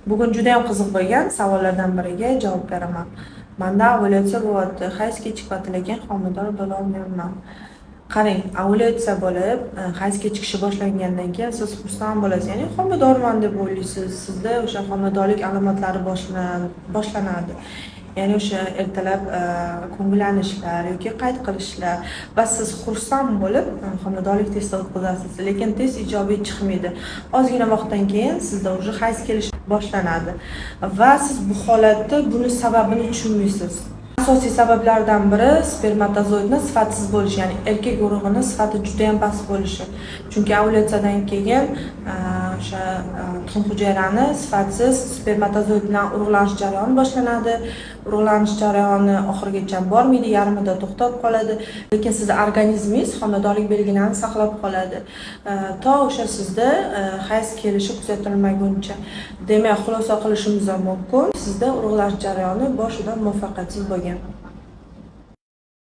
Bugun juda ham qiziq bo'lgan savollardan biriga javob beraman. Manda ovulyatsiya bo'lyapti, hayz kechikyapti, lekin homilador bo'lolmayapman. Qarang, ovulyatsiya bo'lib, hayz kechikishi boshlangandan keyin siz xursand bo'lasiz, ya'ni homiladorman deb o'ylaysiz. Sizda o'sha homiladorlik alomatlari boshlanadi. Ya'ni o'sha ertalab ko'ngillanishlar yoki qayt qilishlar va siz xursand bo'lib homiladorlik testi o'tkazasiz, lekin test ijobiy chiqmaydi. Ozgina vaqtdan keyin sizda уже hayz kelish boshlanadi va siz bu holatda buni sababini tushunmaysiz. Asosiy sabablardan biri spermatozoidni sifatsiz bo'lishi, ya'ni erkak urug'ini sifati juda ham past bo'lishi. Chunki ovulyatsiyadan keyin o'sha tuxum hujayrani sifatsiz spermatozoid bilan urug'lanish jarayoni boshlanadi. Urug'lanish jarayoni oxirigacha bormaydi, yarmida to'xtab qoladi, lekin sizni organizmingiz homiladorlik belgilarini saqlab qoladi. To o'sha sizda hayz kelishi kuzatilmaguncha. Demak, xulosa qilishimiz ham mumkin, sizda urug'lanish jarayoni boshidan muvaffaqiyatsiz bo'lgan.